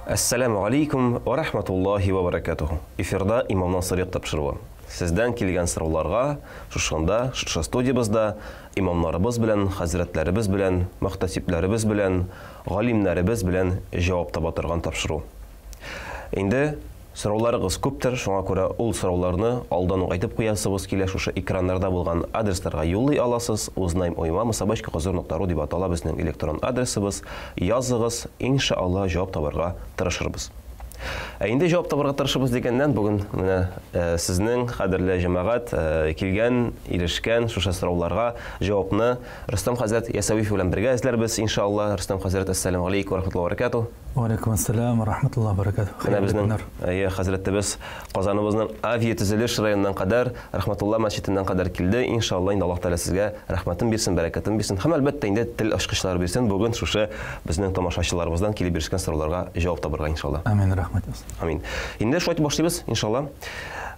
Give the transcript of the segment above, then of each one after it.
Әссәламү алейкум ва рахматуллахи ва баракатуху. Эфирда Имамнан сорыйк тапшыруы. Сездән килгән сорауларга шушында, шушы студиябездә имамнарыбыз белән, хәзрәтләребез белән, мөхтәсибләребез белән, галимнәребез белән җавап таба торган тапшыру. Инде Сорауларыгыз күптер, шуңа күрә ул сорауларны алдан ук әйтеп куясыбыз килә, шушы экраннарда булган адресларга юллый аласыз, узнаем у имама собачка козыр нокта ру дип атала безнең электрон адресыбыз, языгыз, иншалла җавап табарга тырышырбыз. Ә инде җавап табарга тырышырбыз дигәннән, бүген менә э, сезнең, кадерле җәмәгать, э, килгән, ирешкән шушы сорауларга җавапны Рөстәм хәзрәт Ясәвиев белән бергә эзләрбез, иншалла. Рөстәм хәзрәт, әссәламү алейкум ва рахматуллаһи ва баракатуһ. Валейкум ассалам ва рахматуллаһи ва баракатуһ. Менә безнең әйе, хәзрәтебез Казаныбызның авиатөзелеш районыннан кадәр, Рахматулла мәчетеннән кадәр килде. Иншалла, инде Аллаһ Тәгалә сезгә рәхмәтен бирсен, бәрәкәтен бирсен һәм әлбәттә инде тел ачкычлары бирсен. Бүген шушы безнең тамашачыларыбыздан килеп ирешкән сорауларга җавап табырга иншалла. Амин, рәхмәт. Амин. Инде шулай итеп башлыйбыз, иншалла.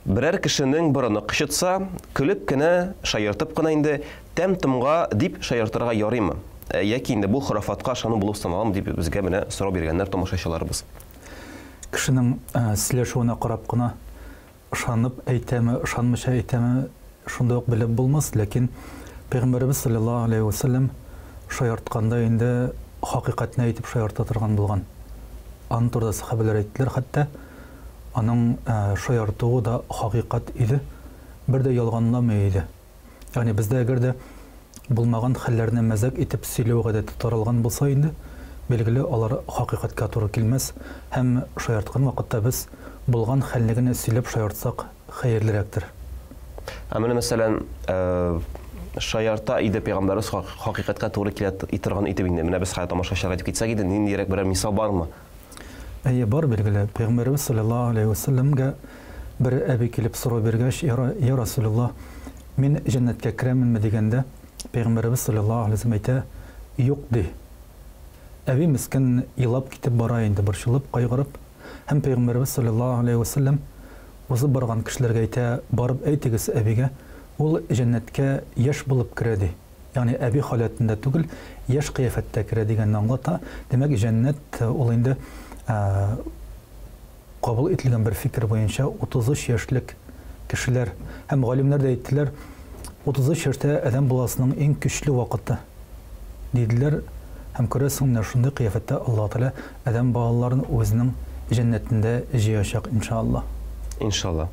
Берәр кешенең борыны кычытса, көлеп кенә, шаяртып кына инде Тәм-томга дип шаяртырга ярыймы? Яки инде бу хорафатка ышану булып саналамы дип безгә менә сорау биргәннәр тамашачыларыбыз. Кешенең сөйләшүенә карап кына ышанып әйтәме, ышанмыйча әйтәме, шунда ук белеп булмас, ләкин Пәйгамбәребез салләллаһу галәйһи вә сәлләм шаяртканда инде хакыйкатьне әйтеп шаярта торган булган. Аның турында сәхабәләр әйттеләр хәтта, аның шаяртуы да хакыйкать иде, бер дә ялганламый иде. Ягъни бездә әгәр дә булмаган хәлләрне мәзәк итеп сөйләү гадәте таралган булса инде, билгеле, алар хакыйкатькә туры килмәс һәм шаярткан вакытта без булган хәлне генә сөйләп шаяртсак хәерлерәктер. Ә менә, мәсәлән, шаярта иде пәйгамбәребез хакыйкатькә туры килә торган итеп инде. Менә без хәзер тамашачыларга әйтеп китсәк иде, ниндирәк берәр мисал бармы? Әйе, бар, билгеле. Пәйгамбәребез салләллаһу галәйһи вә сәлләмгә бер әби килеп сорау биргәч, Я Расулуллаһ, мин җәннәткә керәменме дигәндә, Пәйгамбәребез салләллаһу галәйһи вә сәлләм әйтә, Юк, ди. Әби мескен елап китеп бара инде, борчылып, кайгырып. Һәм Пәйгамбәребез салләллаһу галәйһи вә сәлләм узып барган кешеләргә әйтә, Барып әйтегез әбигә, ул җәннәткә яшь булып керә, ди. Ягъни әби халәтендә түгел, яшь кыяфәттә керә дигәнне аңлата. Димәк, җәннәт ул инде кабул ителгән бер фикер буенча 33 яшьлек кешеләр һәм галимнәр дә әйттеләр, 33 яшьтә адәм баласының иң көчле вакыты диделәр һәм күрәсең, менә шундый кыяфәттә Аллаһ Тәгалә адәм балаларын үзенең җәннәтендә җыячак, иншалла. Иншалла.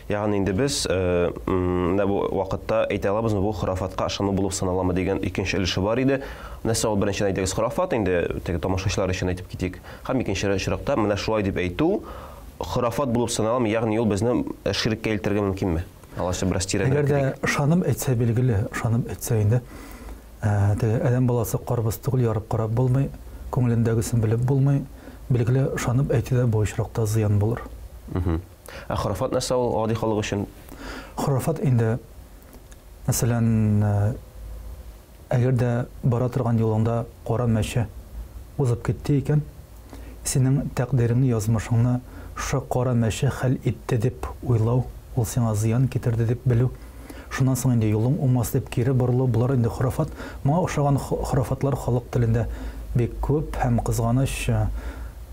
Ягъни инде без менә бу вакытта әйтә алабызмы, бу хорафатка ышану булып саналамы дигән икенче өлеше бар иде. Нәрсә ул беренчедән әйтегез хорафат инде, теге тамашачылар өчен әйтеп китик. Һәм икенче очракта менә шулай дип әйтү хорафат булып саналамы, ягъни ул безне ширккә илтергә мөмкинме? Алайса бераз тирәнрәк Әгәр дә ышанып әйтсә, билгеле, ышанып әйтсә инде, теге адәм баласы карбыз түгел, ярып карап булмый, күңелендәгесен белеп булмый. Билгеле, ышанып әйтү дә бу очракта зыян булыр. Ә хорафат нәрсә ул гади халык өчен? Хорафат инде, мәсәлән, әгәр дә бара торган юлыңда кара мәче узып китте икән, синең тәкъдиреңне, язмышыңны шушы кара мәче хәл итте дип уйлау, ул сиңа зыян китерде дип белү, шуннан соң инде юлың уңмас дип кире борылу, болар инде хорафат. Моңа охшаган хорафатлар халык телендә бик күп һәм, кызганыч,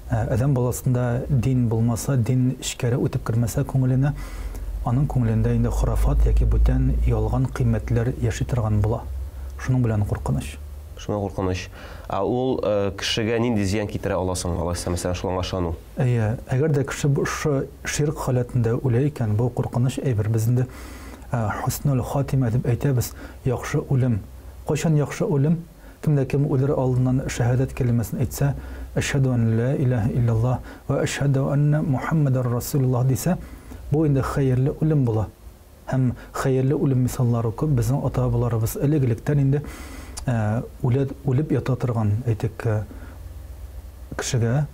Адәм баласында дин булмаса, дин эчкәре үтеп кермәсә күңеленә, аның күңелендә инде хорафат яки бүтән ялган кыйммәтләр яши торган була. Шуның белән куркыныч. Шуның куркыныч. Ә ул кешегә нинди зыян китерә ала соң, алайса, мәсәлән, шул аңа ышану? Әйе, әгәр дә кеше шушы ширк халәтендә үлә икән, бу куркыныч әйбер. Без инде хөснул хатимә дип әйтәбез, яхшы үлем. Кайчан яхшы үлем? Кем дә кем үлер алдыннан шәһадәт кәлимәсен әйтсә, Әшһәдү ән лә иләһә илляллаһ вә әшһәдү әннә Мухәммәдәр Расүлуллаһ дисә, бу инде хәерле үлем була. Һәм хәерле үлем мисаллары күп, безнең ата-бабаларыбыз элек-электән инде үлә, үлеп ята торган, әйтик, кешегә,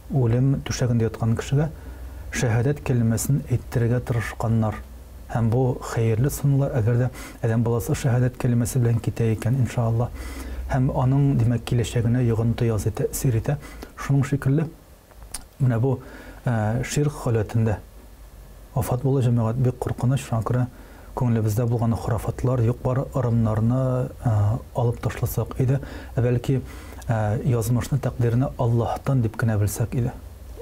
үлем түшәгендә яткан кешегә шәһадәт кәлимәсен әйттерергә тырышканнар. Һәм бу хәерле санала, әгәр дә адәм баласы шәһадәт кәлимәсе белән китә икән, иншаАллаһ. Һәм аның, димәк, киләчәгенә йогынты ясый, тәэсир итә. Шуның шикелле, менә бу ширк халәтендә вафат булу, җәмәгать, бик куркыныч. Шуңа күрә күңелебездә булган хорафатлар, юк-бар ырымнарны алып ташласак иде, ә бәлки язмышны, тәкъдирне Аллаһтан дип кенә белсәк иде.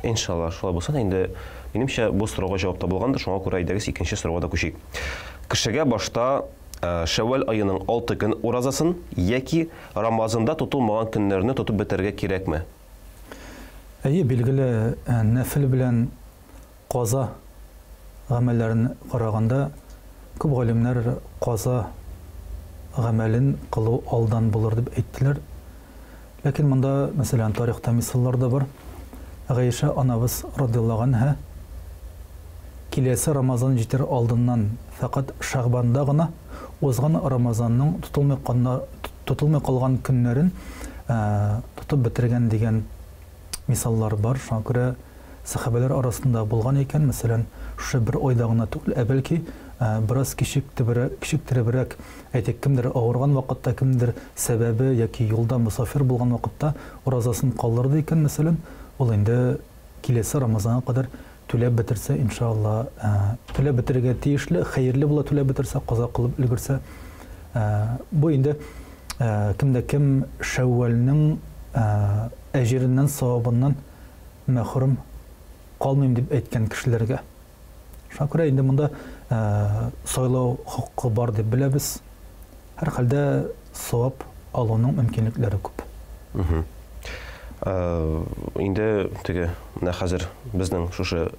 Иншалла, шулай булсын. Инде минемчә бу сорауга җавап табылгандыр, шуңа күрә әйдәгез икенче сорауга да күчик. Кешегә башта Шәүвәл аеның 6 көн уразасын яки Рамазанда тотылмаган көннәрне тотып бетерергә кирәкме? Әйе, билгеле, нәфел белән каза гамәлләрен караганда, күп галимнәр каза гамәлен кылу алдан булыр дип әйттеләр. Ләкин монда, мәсәлән, тарихта мисаллар да бар. Гайшә анабыз радиллаһу анһа киләсе Рамазан җитәр алдыннан фәкать Шәгъбанда гына узган Рамазанның тотылмый тотылмый калган көннәрен тотып бетергән дигән мисаллар бар. Шуңа күрә сәхабәләр арасында булган икән, мәсәлән, шушы бер айда гына түгел, ә бәлки бераз кичектеребрәк, әйтик, кемдер авырган вакытта, кемдер сәбәбе яки юлда мосафир булган вакытта уразасын калдырды икән, мәсәлән, ул инде киләсе Рамазанга кадәр түләп бетерсә, иншалла, түләп бетерергә тиешле, хәерле була түләп бетерсә, каза кылып өлгерсә. Бу инде кем дә кем Шәүвәлнең әҗереннән, савабыннан мәхрүм калмыйм дип әйткән кешеләргә. Шуңа күрә инде монда сайлау хокукы бар дип беләбез. Һәрхәлдә савап алуның мөмкинлекләре күп. Инде теге менә хәзер безнең шушы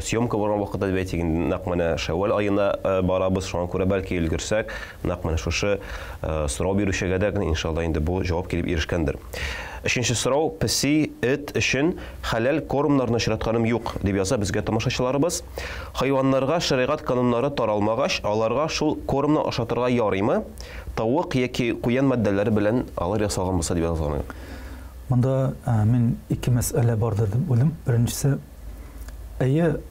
съемка барган вакытта дип әйтик, инде нәкъ менә Шәүвәл аена барабыз, шуңа күрә бәлки өлгерсәк, нәкъ менә шушы сорау бирүчегә дә иншалла инде бу җавап килеп ирешкәндер. Өченче сорау, песи, эт өчен хәләл кормнарны очратканым юк, дип яза безгә тамашачыларыбыз. Хайваннарга шәригать кануннары таралмагач, аларга шул кормны ашатырга ярыймы? Тавык яки куян матдәләре белән алар ясалган булса, дип язган. Монда мин ике мәсьәлә бардыр дип уйлыйм. Беренчесе, әйе,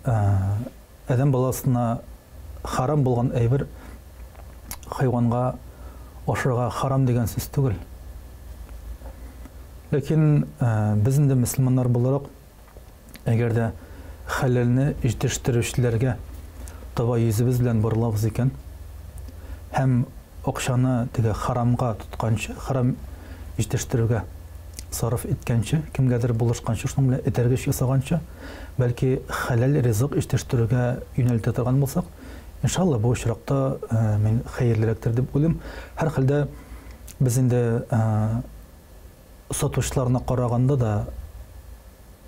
адәм баласына харам булган әйбер хайванга ашарга харам дигән сүз түгел. Ләкин без инде мөселманнар буларак, әгәр дә хәләлне җитештерүчеләргә таба йөзебез белән борылабыз икән, һәм акчаны теге харамга тотканчы, харам җитештерүгә сарыф иткәнче, кемгәдер булышканчы, шуның белән этәргеч ясаганчы, бәлки хәләл ризык җитештерүгә юнәлтә торган булсак, иншалла, бу очракта мин хәерлерәктер дип уйлыйм. Һәрхәлдә без инде сатучыларны караганда да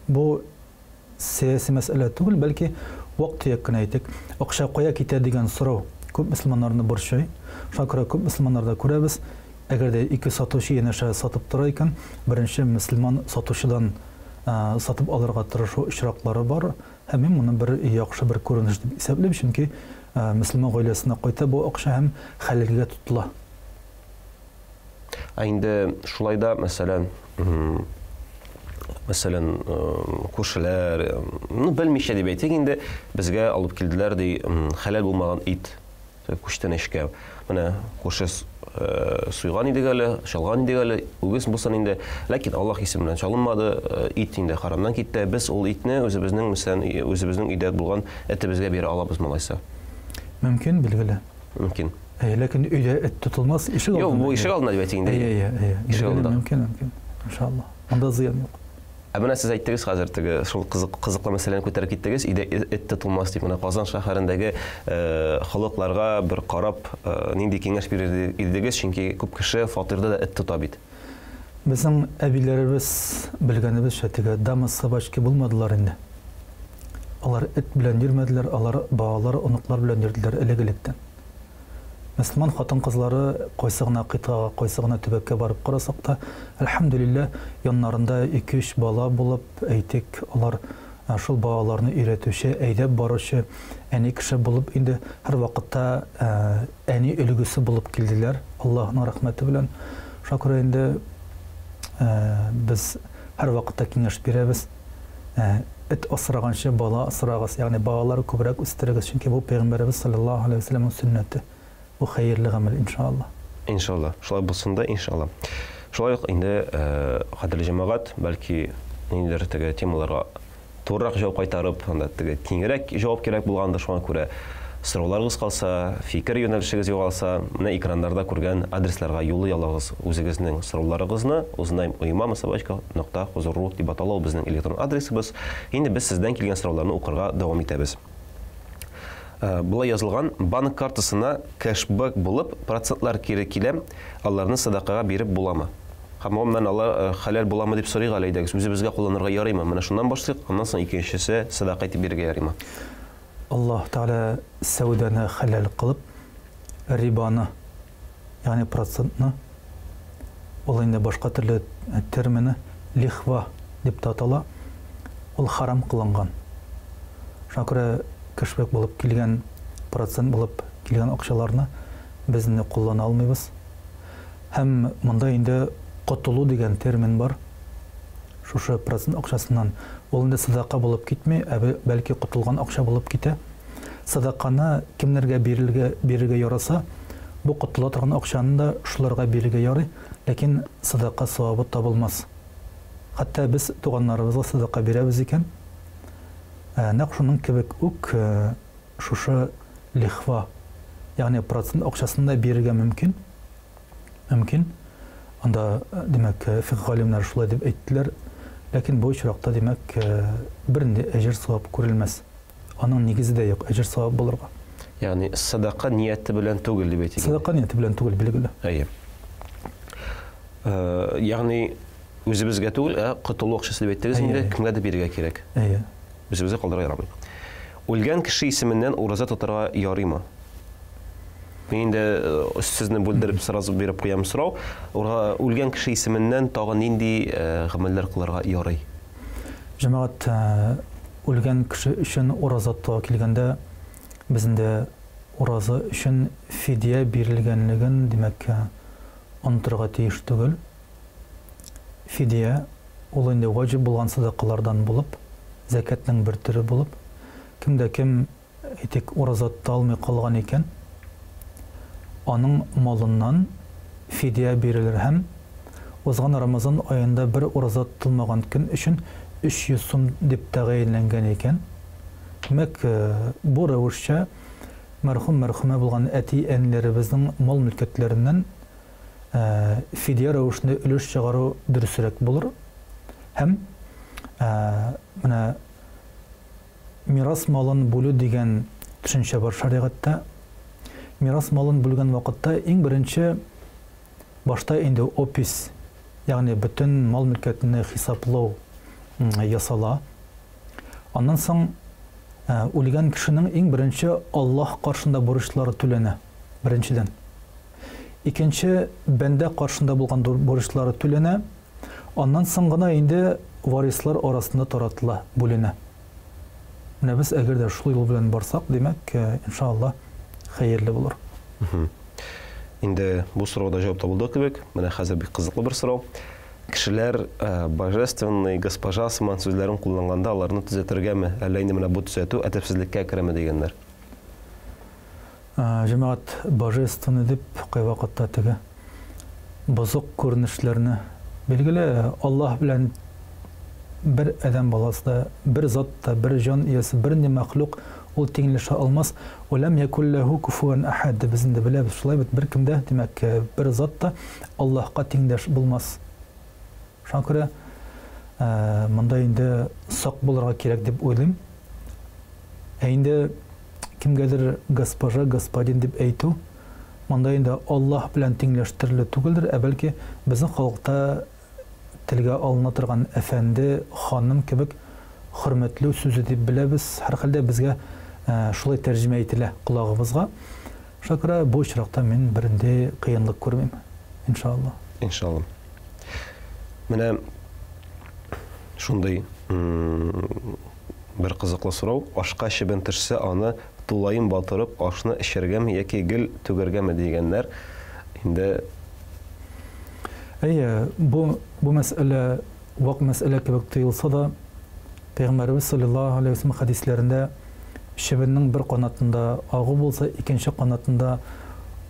бу сәяси мәсьәлә түгел, бәлки вак-төяк кенә әйтик, акча кая китә дигән сорау күп мөселманнарны борчый. Шуңа күрә күп мөселманнарда күрәбез, әгәр дә ике сатучы янәшә сатып тора икән, беренче мөселман сатучыдан сатып алырга тырышу очраклары бар. Һәм мин моны бер яхшы бер күренеш дип исәплим, чөнки мөселман гаиләсенә кайта бу акча һәм хәләлгә тотыла. Ә инде шулай да, мәсәлән, мәсәлән, күршеләр, ну, белмичә дип әйтик инде, безгә алып килделәр ди, хәләл булмаган ит күчтәнәчкә. Менә күрше суйган идек әле, чалган идек әле, үгез булсын инде. Ләкин Аллаһ исеме белән чалынмады, ит инде харамнан китте. Без ул итне үзебезнең, мәсәлән, үзебезнең өйдә булган этебезгә бирә алабыз малайса. Мөмкин, билгеле. Мөмкин. Әйе, ләкин өйдә эт тотылмас, ишек алдында. Юк, бу ишек алдында дип әйтик инде. Әйе, әйе, әйе. Ишек алдында. Мөмкин, мөмкин. Иншалла. Монда зыян юк. Ә менә сез әйттегез хәзер теге шул кызык, кызыклы мәсьәләне күтәреп киттегез, өйдә эт тотылмас дип. Менә Казан шәһәрендәге халыкларга бер карап, нинди киңәш бирер идегез, чөнки күп кеше фатирда да эт тота бит. Безнең әбиләребез белгәнебезчә, теге дама собачки булмадылар инде. Алар эт белән йөрмәделәр, алар балалар, оныклар белән йөрделәр элек-электән. Мөселман хатын-кызлары кайсы гына кыйтгага, кайсы гына төбәккә барып карасак та, әлхәмдүлилләһ, яннарында ике-өч бала булып, әйтик, алар шул балаларны өйрәтүче, әйдәп баручы әни кеше булып инде һәрвакытта әни өлгесе булып килделәр, Аллаһның рәхмәте белән. Шуңа күрә инде без һәрвакытта киңәш бирәбез, Эт асраганчы бала асрагыз, ягъни балалар күбрәк үстерегез, чөнки бу пәйгамбәребез салләллаһу галәйһи ва сәлләмнең сөннәте. Бу хәерле гамәл, иншааллаһ. Иншалла, шулай булсын да, иншалла. Шулай ук инде, кадерле җәмәгать, бәлки ниндидер теге темаларга турырак җавап кайтарып, анда теге киңрәк җавап кирәк булгандыр, шуңа күрә Сорауларыгыз калса, фикер юнәлешегез югалса, менә экраннарда күргән адресларга юллый алыгыз үзегезнең сорауларыгызны. Узнаем у имама собачка нокта хузур ру дип атала ул безнең электрон адресыбыз. Инде без сездән килгән сорауларны укырга дәвам итәбез. Э, болай язылган, банк картасына кэшбэк булып, процентлар кире килә, аларны садакага биреп буламы? Һәм гомумән алар э, хәләл буламы дип сорыйк әле, әйдәгез, үзебезгә кулланырга ярыймы? Менә шуннан башлыйк, аннан соң икенчесе садака итеп бирергә ярыймы? Аллаһ Тәгалә сәүдәне хәләл кылып, рибаны, ягъни процентны, ул инде башка төрле термины лихва дип тә атала, ул харам кылынган. Шуңа күрә кэшбэк булып килгән, процент булып килгән акчаларны без инде куллана алмыйбыз. Һәм монда инде котылу дигән термин бар. Шушы процент акчасыннан ул инде садака булып китми, ә бәлки котылган акча булып китә. Садаканы кемнәргә бирелгә, бирергә яраса, бу котыла торган акчаны да шуларга бирергә ярый, ләкин садака савабы табылмас. Хәтта без туганнарыбызга садака бирәбез икән, нәкъ шуның кебек үк шушы лихва, ягъни процент акчасын да бирергә мөмкин. Мөмкин. Анда, димәк, фикъ галимнәре шулай дип әйттеләр. Ләкин бу очракта, димәк, бернинди әҗер-савап күрелмәс. Аның нигезе дә юк, әҗер-савап булырга. Ягъни садака нияте белән түгел дип әйтик. Садака нияте белән түгел, билгеле. Әйе. Ягъни үзебезгә түгел, ә котылу акчасы дип әйттегез инде, кемгәдер бирергә кирәк. Әйе. Үзебезгә калдырырга ярамый. Үлгән кеше исеменнән ураза тотарга ярыймы? Мин инде э, сезне бүлдереп сразу биреп куям сорау. Үлгән кеше исеменнән тагын нинди э, гамәлләр кылырга ярый? Җәмәгать, э, үлгән кеше өчен ураза тотуга килгәндә, без инде ураза өчен фидия бирелгәнлеген, димәк, онытырга тиеш түгел. Фидия, ул инде ваҗиб булган садакалардан булып, зәкятнең бер төре булып, кем дә кем, әйтик, ураза тота алмый калган икән, аның малыннан фидия бирелер һәм узган Рамазан аенда бер ураза тотылмаган көн өчен 300 сум дип тәгаенләнгән икән, димәк, бу рәвешчә мәрхүм-мәрхүмә булган әти-әниләребезнең мал-мөлкәтләреннән фидия рәвешендә өлеш чыгару дөресрәк булыр. Һәм менә мирас малын бүлү дигән төшенчә бар шәригатьтә. Мирас малын бүлгән вакытта иң беренче башта инде опись, ягъни бөтен мал-мөлкәтне хисаплау ясала. Аннан соң үлгән кешенең иң беренче Аллаһ каршында бурычлары түләнә, беренчедән. Икенче, бәндә каршында булган бурычлары түләнә, аннан соң гына инде варислар арасында таратыла, бүленә. Менә без әгәр дә шул юл белән барсак, димәк, иншалла, хәерле булыр. Инде бу сорауга да җавап табылды кебек. Менә хәзер бик кызыклы бер сорау. Кешеләр божественный, госпожа сыман сүзләрен кулланганда аларны төзәтергәме, әллә инде менә бу төзәтү әдәпсезлеккә керәме дигәннәр. Җәмәгать божественный дип кайвакытта теге бозык күренешләрне, билгеле, Аллаһ белән бер адәм баласы да, бер зат та, бер җан иясе, бернинди мәхлук ул тиңләшә алмас. Ва ләм якул ләһу куфуән әхәд дип без инде беләбез, шулай бит, беркем дә, димәк, бер зат та Аллаһка тиңдәш булмас. Шуңа күрә монда инде сак булырга кирәк дип уйлыйм. Ә инде кемгәдер госпожа, господин дип әйтү, монда инде Аллаһ белән тиңләштерелү түгелдер, ә бәлки безнең халыкта телгә алына торган әфәнде, ханым кебек хөрмәтләү сүзе дип беләбез. Һәрхәлдә безгә шулай тәрҗемә ителә колагыбызга. Шуңа күрә бу очракта мин бернинди кыенлык күрмим, иншалла. Иншалла. Менә шундый бер кызыклы сорау. Ашка чебен төшсә, аны тулаем батырып, ашны эчәргәме яки гел түгәргәме дигәннәр. Инде Әйе, бу бу мәсьәлә вак мәсьәлә кебек тоелса да, Пәйгамбәребез салләллаһу галәйһи ва сәлләм хәдисләрендә чебеннең бер канатында агу булса, икенче канатында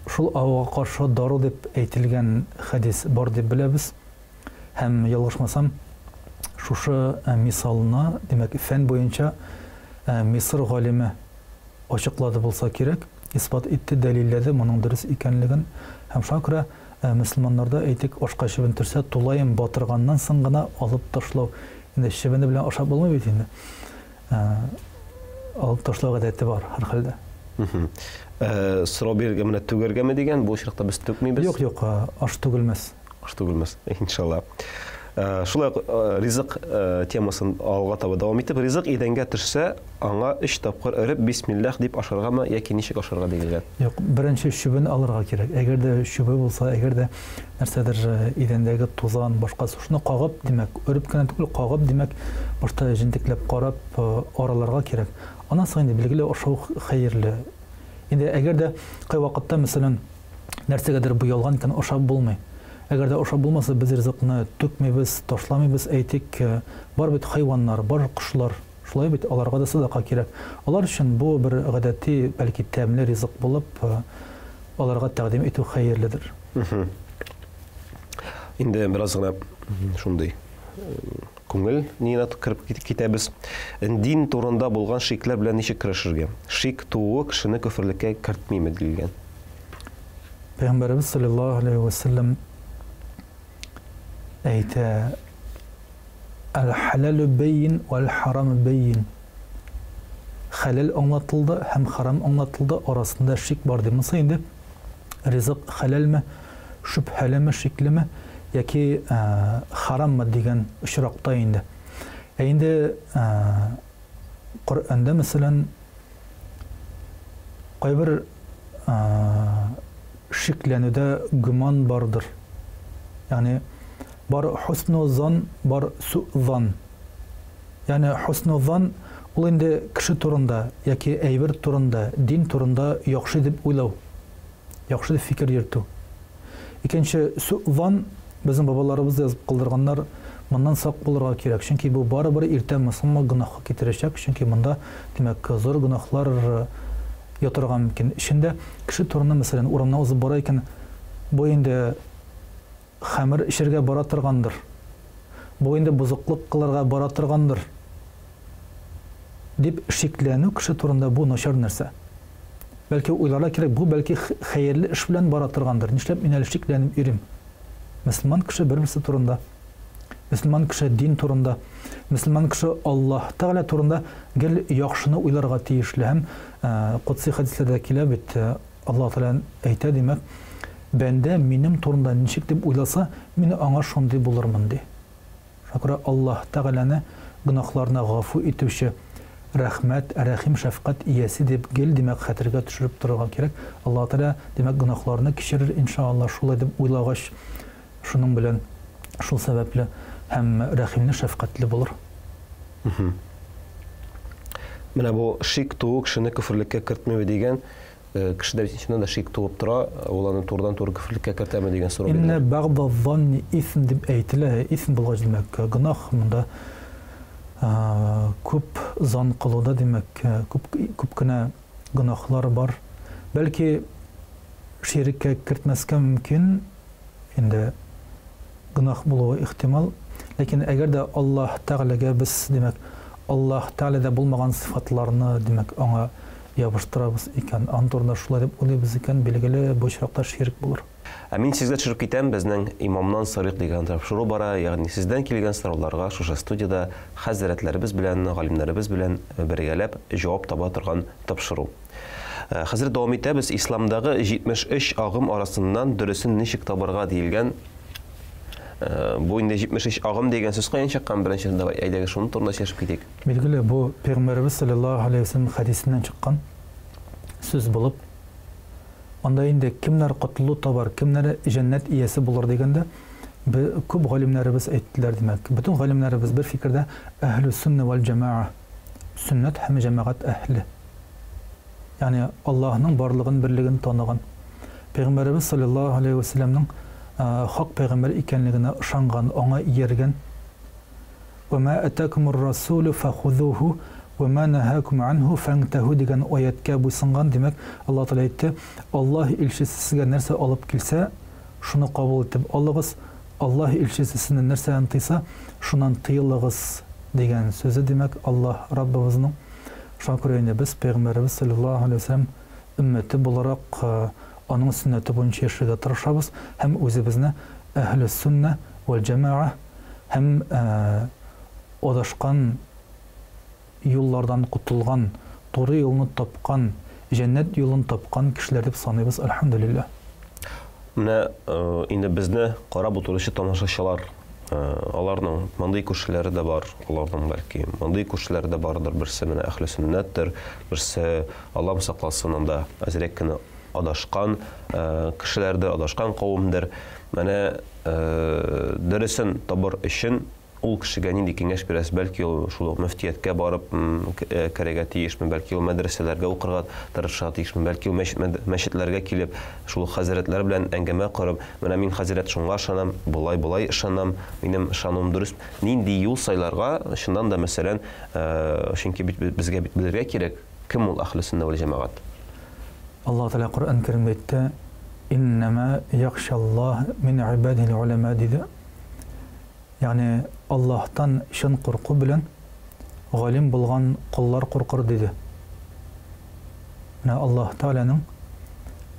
шул агуга каршы дару дип әйтелгән хәдис бар дип беләбез. Һәм ялгышмасам, шушы мисалны, димәк, фән буенча Мисыр галиме ачыклады булса кирәк, исбат итте, дәлилләде моның дөрес икәнлеген. Һәм шуңа күрә мөселманнарда, әйтик, ашка чебен төшсә, тулаем батырганнан соң гына алып ташлау. Инде чебене белән ашап булмый бит инде. Алып ташлау гадәте бар һәрхәлдә. Сорау бирергә менә түгәргәме дигән, бу очракта без түкмибез. Юк, юк, аш түгелмәс. Аш түгелмәс, иншалла. Шулай ук ризык темасын алга таба дәвам итеп, ризык идәнгә төшсә, аңа өч тапкыр өреп бисмиллах дип ашаргамы яки ничек ашарга диелгән? Юк, беренче чүбен алырга кирәк. Әгәр дә чүбе булса, әгәр дә нәрсәдер идәндәге тузан, башкасы, шуны кагып, димәк, өреп кенә түгел, кагып, димәк, башта җентекләп карап, араларга кирәк. Аннан соң инде билгеле ашау хәерле. Инде әгәр дә кайвакытта, мәсәлән, нәрсәгәдер буялган икән, ашап булмый. Әгәр дә ашап булмаса, без ризыкны түкмибез, ташламыйбыз, әйтик, бар бит хайваннар, бар кошлар, шулай бит, аларга да садака кирәк. Алар өчен бу бер гадәти, бәлки тәмле ризык булып, аларга тәкъдим итү хәерледер. Инде бераз гына шундый күңел ниенә кереп китәбез. Дин турында булган шикләр белән ничек көрәшергә? Шик тууы кешене көферлеккә кертмиме диелгән. Пәйгамбәребез саллаллаһу алейһи ва сәлләм әйтә: Әл-хәләлү бәйин вәл-хараму бәйин. Хәләл аңлатылды һәм харам аңлатылды, арасында шик бар ди. Монысы инде ризык хәләлме, шөбһәлеме, шиклеме яки хараммы дигән очракта инде. Ә инде Коръәндә, мәсәлән, кайбер шикләнүдә гөман бардыр. Ягъни бар хусну зан, бар су зан. Ягъни хусну зан ул инде кеше турында яки әйбер турында, дин турында яхшы дип уйлау, яхшы дип фикер йөртү. Икенче су зан безнең бабаларыбыз да язып калдырганнар, моннан сак булырга кирәк, чөнки бу барыбер иртәме соңмы гөнаһка китерәчәк, чөнки монда, димәк, зур гөнаһлар ятырга мөмкин. Эчендә кеше турында, мәсәлән, урамнан узып бара икән, бу инде хәмер эчәргә бара торгандыр, бу инде бозыклык кылырга бара торгандыр, дип шикләнү кеше турында бу начар нәрсә. Бәлки уйларга кирәк, бу бәлки хәерле эш белән бара торгандыр, нишләп мин әле шикләнеп йөрим? Мөселман кеше бер-берсе турында, мөселман кеше дин турында, мөселман кеше Аллаһ Тәгалә турында гел яхшыны уйларга тиешле. Һәм кодси хәдисләрдә килә бит, Аллаһ Тәгалә әйтә, димәк, бәндә минем турында ничек дип уйласа, мин аңа шундый булырмын, ди. Шуңа күрә Аллаһ Тәгаләне гөнаһларны гафу итүче, рәхмәт, рәхим, шәфкать иясе дип гел, димәк, хәтергә төшереп торырга кирәк. Аллаһ Тәгалә, димәк, гөнаһларны кичерер, иншаАллаһ, шулай дип уйлагач, шуның белән, шул сәбәпле һәм рәхимле, шәфкатьле булыр. Менә бу шик туу кешене көферлеккә кертмиме дигән Кешедә бит чыннан да шик туып тора, ул аны турыдан-туры көферлеккә кертәме дигән сорау бирелә. Иннә бәгъда занни исм дип әйтелә. Исм булгач, димәк, гөнаһ. Монда күп зан кылуда, димәк, күп, күп кенә гөнаһлар бар. Бәлки ширеккә кертмәскә мөмкин, инде гөнаһ булуы ихтимал. Ләкин әгәр дә Аллаһ Тәгаләгә без, димәк, Аллаһ Тәгаләдә булмаган сыйфатларны, димәк, аңа ябыштырабыз икән, аның турында шулай дип уйлыйбыз икән, билгеле, бу очракта ширк булыр. Ә мин сезгә төшереп китәм, безнең Имамнан сорыйк дигән тапшыру бара, ягъни сездән килгән сорауларга шушы студиядә хәзрәтләребез белән, галимнәребез белән бергәләп җавап таба торган тапшыру. Хәзер дәвам итәбез. Исламдагы 73 агым арасыннан дөресен ничек табарга диелгән. Бу инде 73 агым дигән сүз каян чыккан? Беренче, давай, әйдәгез шуның турында сөйләшеп китик. Билгеле, бу Пәйгамбәребез салләллаһу галәйһи ва сәлләм хәдисеннән чыккан сүз булып, анда инде кемнәр котылу табар, кемнәр җәннәт иясе булыр дигәндә, күп галимнәребез әйттеләр, димәк, бөтен галимнәребез бер фикердә, әһлү сөннә вәл җәмәгә, сөннәт һәм җәмәгать әһле. Ягъни Аллаһның барлыгын, берлеген таныган, Пәйгамбәребез салләллаһу галәйһи ва сәлләмнең хак пәйгамбәр икәнлегенә ышанган, аңа ияргән, Вә мә әтәкүмүр расулю фәхузуху вә мә нәһәкүм анһу фәнтәһу дигән аятькә буйсынган, димәк, Аллаһ Тәгалә әйтте, Аллаһ илчесе сезгә нәрсә алып килсә, шуны кабул итеп алыгыз, Аллаһ илчесе сезне нәрсәдән тыйса, шуннан тыелыгыз дигән сүзе, димәк, Аллаһ Раббыбызның. Шуңа күрә инде без Пәйгамбәребез салләллаһу галәйһи ва сәлләм өммәте буларак аның сөннәте буенча яшәргә тырышабыз һәм үзебезне әһле-сөннә вәл-җәмәгә һәм адашкан юллардан котылган, туры юлны тапкан, җәннәт юлын тапкан кешеләр дип саныйбыз, әлхәмдүлилләһ. Менә инде безне карап утыручы тамашачылар, аларның мондый күршеләре дә бар, аларның бәлки мондый күршеләре дә бардыр, берсе менә әһле сөннәттер, берсе, Аллам сакласын, анда әзрәк кенә адашкан кешеләрдер, адашкан кавемдер. Менә дөресен табыр өчен Ул кешегә нинди киңәш бирәсез? Бәлки ул шул ук мөфтияткә барып керергә тиешме? Бәлки ул мәдрәсәләргә укырга тырышырга тиешме? Бәлки ул мәчетләргә килеп, шул ук хәзрәтләр белән әңгәмә корып, менә мин хәзрәт шуңа ышанам, болай болай ышанам, минем ышануым дөрес. Нинди юл сайларга, чыннан да, мәсәлән, чөнки бит безгә бит белергә кирәк, кем ул әһле сөннә вәл җәмәгать? Аллаһ Тәгалә Коръән Кәримдә әйтте, Иннәмә яхшаллаһ мин гыйбадихил голәмә, диде. Ягъни Аллаһтан чын курку белән галим булган коллар куркыр, диде. Менә Аллаһ Тәгаләнең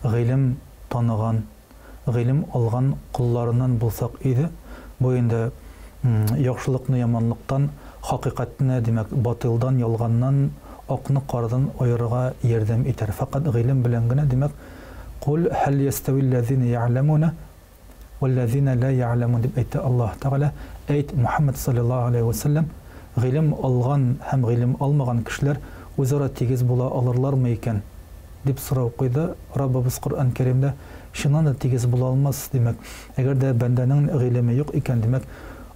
гыйлем таныган, гыйлем алган колларыннан булсак иде, бу инде яхшылыкны яманлыктан, хакыйкатьне, димәк, батыйлдан, ялганнан, акны карадан аерырга ярдәм итәр. Фәкать гыйлем белән генә, димәк, Куль һәл ястәвилләзинә я'ләмүнә Вәлләзинә лә я'ләмүн дип әйтте Аллаһ Тәгалә, Әйт, Мухәммәд салләллаһу галәйһи вә сәлләм, гыйлем алган һәм гыйлем алмаган кешеләр үзара тигез була алырлармы икән? дип сорау куйды Раббыбыз Коръән Кәримдә. Чыннан да тигез була алмас, димәк, әгәр дә бәндәнең гыйлеме юк икән, димәк,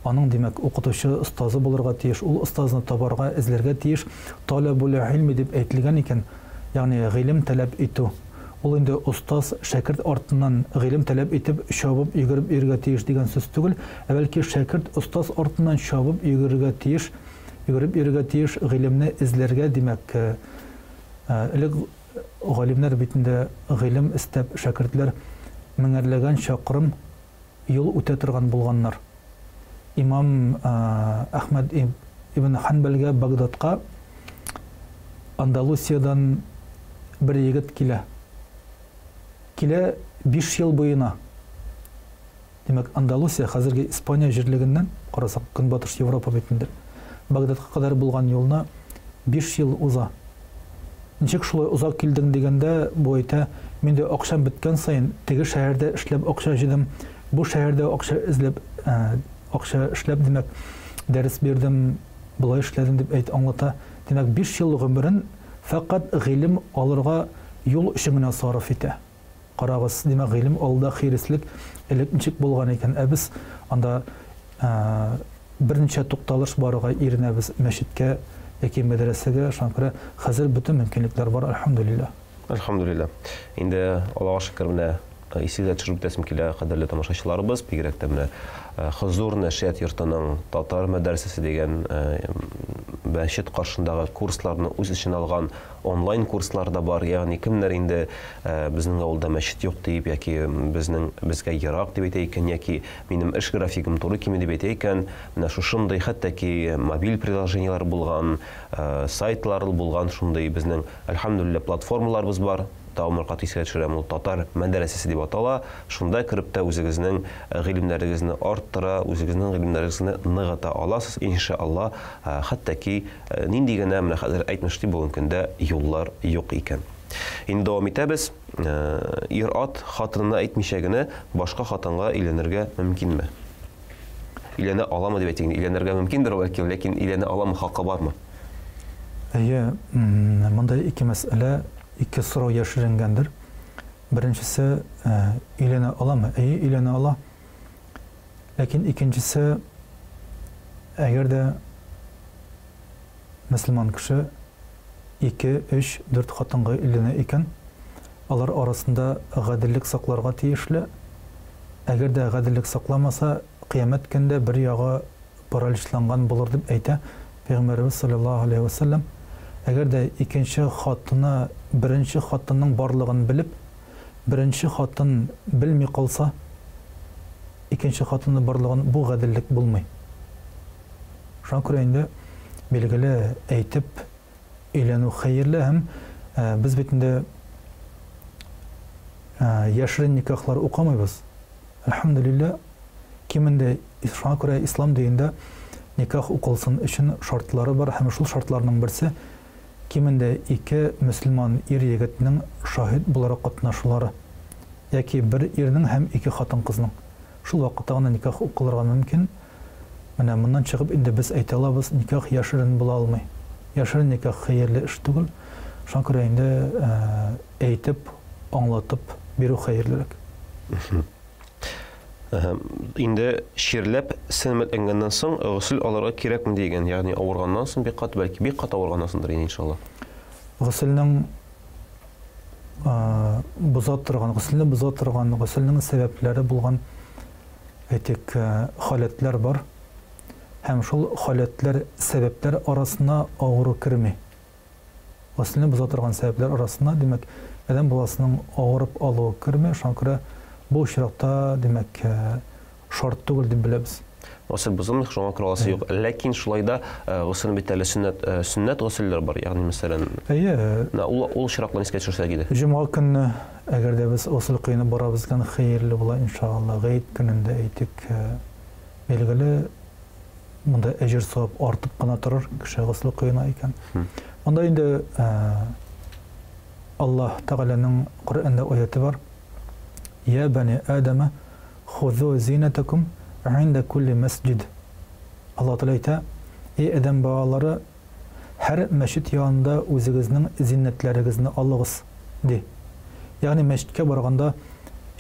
аның, димәк, укытучы, остазы булырга тиеш, ул остазны табарга, эзләргә тиеш. Таләбул гыйльми дип әйтелгән икән, ягъни гыйлем таләп итү. Ул инде остаз шәкерт артыннан гыйлем таләп итеп, чабып йөгереп йөрергә тиеш дигән сүз түгел, ә бәлки шәкерт остаз артыннан чабып йөгерергә тиеш, йөгереп йөрергә тиеш, гыйлемне эзләргә, димәк, элек галимнәр бит инде гыйлем эстәп шәкертләр меңәрләгән чакрым юл үтә торган булганнар. Имам Әхмәд ибн Хәнбәлгә Багдадка Андалусиядән бер егет килә. Килә 5 ел буена. Димәк, Андалусия хәзерге Испания җирлегеннән, карасак, Көнбатыш Европа бит инде. Багдадка кадәр булган юлны 5 ел уза. Ничек шулай озак килдең дигәндә, бу әйтә, мин дә акчам беткән саен теге шәһәрдә эшләп акча җыйдым, бу шәһәрдә акча эзләп, акча эшләп, димәк, дәрес бирдем, болай эшләдем дип әйт, аңлата. Димәк, 5 ел гомерен фәкать гыйлем алырга юл өчен генә сарыф итә. Карагыз, димәк, гыйлем алуда хиреслек элек ничек булган икән? Ә без анда берничә тукталыш барырга иренәбез мәчеткә яки мәдрәсәгә, шуңа күрә хәзер бөтен мөмкинлекләр бар, әлхәмдүлилләһ. Әлхәмдүлилләһ. Инде Аллага шөкер, менә исегезгә төшереп үтәсем килә, кадерле тамашачыларыбыз, бигрәк тә менә Хозур нәшрият йортының Татар мәдрәсәсе дигән мәчет каршындагы курсларны үз эченә алган онлайн курслар да бар, ягъни кемнәр инде безнең авылда мәчет юк дип яки безнең безгә ерак дип әйтә икән, яки минем эш графигым туры килми дип әйтә икән, менә шушындый хәтта ки мобиль приложениеләр булган, сайтлар булган шундый безнең, әлхәмдүлилләһ, платформаларыбыз бар. Тагын бер кат искә төшерәм, ул Татар мәдрәсәсе дип атала. Шунда кереп тә үзегезнең гыйлемнәрегезне арттыра, үзегезнең гыйлемнәрегезне ныгыта аласыз, иншалла, хәтта ки Нинди генә, менә хәзер әйтмешли, бүгенге көндә юллар юк икән. Инде дәвам итәбез. Ир-ат хатынына әйтмичә генә башка хатынга өйләнергә мөмкинме? Өйләнә аламы дип әйтик инде. Өйләнергә мөмкиндер бәлки, ләкин өйләнә аламы, хакы бармы? Әйе, монда ике мәсьәлә, ике сорау яшеренгәндер. Беренчесе, өйләнә аламы? Әйе, өйләнә ала. Ләкин икенчесе, әгәр дә мөселман кеше ике, өч, дүрт хатынга өйләнә икән, алар арасында гаделлек сакларга тиешле. Әгәр дә гаделлек сакламаса, кыямәт көндә бер ягы параличланган булыр дип әйтә Пәйгамбәребез салләллаһу галәйһи вә сәлләм. Әгәр дә икенче хатыны беренче хатынның барлыгын белеп, Беренче хатын белми калса, икенче хатыны барлыгын, бу гаделлек булмый. Шуңа күрә инде, билгеле, әйтеп Өйләнү хәерле һәм без бит инде яшерен никахлар укымыйбыз. Әлхәмдүлилләһ, кимендә шуңа күрә ислам динендә никах укылсын өчен шартлары бар һәм шул шартларның берсе кимендә ике мөселман ир-егетнең шаһит буларак катнашулары яки бер ирнең һәм ике хатын-кызның. Шул вакытта гына никах укылырга мөмкин. Менә моннан чыгып инде без әйтә алабыз, никах яшерен була алмый. Яшерен никах хәерле эш түгел. Шуңа күрә инде әйтеп, аңлатып бирү хәерлерәк. Инде чирләп сәламәтләнгәннән соң госел алырга кирәкме дигән, ягъни авырганнан соң бик каты, бәлки бик каты авырганнан соңдыр инде иншалла. Госелнең боза торган, госелне боза торган, госелнең сәбәпләре булган әйтик, халәтләр бар. Һәм шул халәтләр, сәбәпләр арасына авыру керми. Госелне боза торган сәбәпләр арасына, димәк, адәм баласының авырып алуы керми, шуңа күрә бу очракта, димәк, шарт түгел дип беләбез. Госел бозылмый, шуңа күрә аласы юк. Ләкин шулай да госел бит әле сөннәт, сөннәт госелләр бар, ягъни мәсәлән. Әйе. Ул ул очракларны искә төшерсәк иде. Җомга көнне, әгәр дә без госел коенып барабыз икән, хәерле була, иншалла. Гает көнендә әйтик, билгеле, монда әҗер-савап артып кына торыр, кеше госел коена икән. Монда инде Аллаһ Тәгаләнең Коръәндә аяте бар. Я бани Адама, хузу зинатакум инда кулли мәсҗид. Аллаһ Тәгалә әйтә, Эй адәм балалары, һәр мәчет янында үзегезнең зиннәтләрегезне алыгыз, ди. Ягъни мәчеткә барганда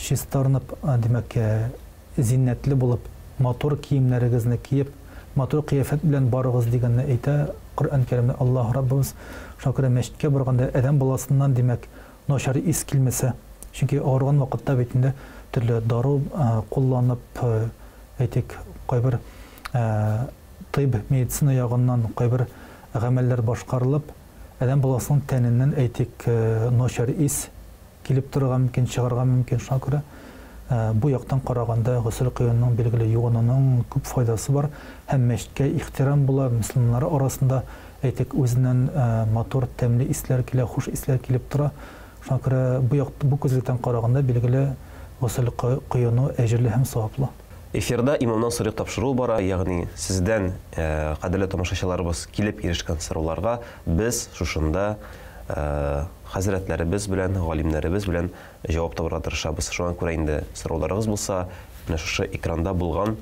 чистарынып, димәк, зиннәтле булып, матур киемнәрегезне киеп, матур кыяфәт белән барыгыз дигәнне әйтә Коръән Кәримдә Аллаһ Раббыбыз. Шуңа күрә мәчеткә барганда адәм баласыннан, димәк, начар ис килмәсә, чөнки авырган вакытта бит инде төрле дару кулланып, әйтик, кайбер тыйб, медицина ягыннан кайбер гамәлләр башкарылып, адәм баласының тәненнән, әйтик, начар ис килеп торырга мөмкин, чыгарга мөмкин. Шуңа күрә бу яктан караганда госел коюның, билгеле, юынуның күп файдасы бар һәм мәчеткә ихтирам була, мөселманнар арасында, әйтик, үзеннән матур, тәмле исләр килә, хуш исләр килеп тора. Шуңа күрә бу як, бу күзлектән караганда, билгеле, госел коену әҗерле һәм саваплы. Эфирда Имамнан сорыйк тапшыруы бара, ягъни сездән, кадерле тамашачыларыбыз, килеп ирешкән сорауларга без шушында хәзрәтләребез белән, галимнәребез белән җавап табарга тырышабыз. Шуңа күрә инде сорауларыгыз булса, менә шушы экранда булган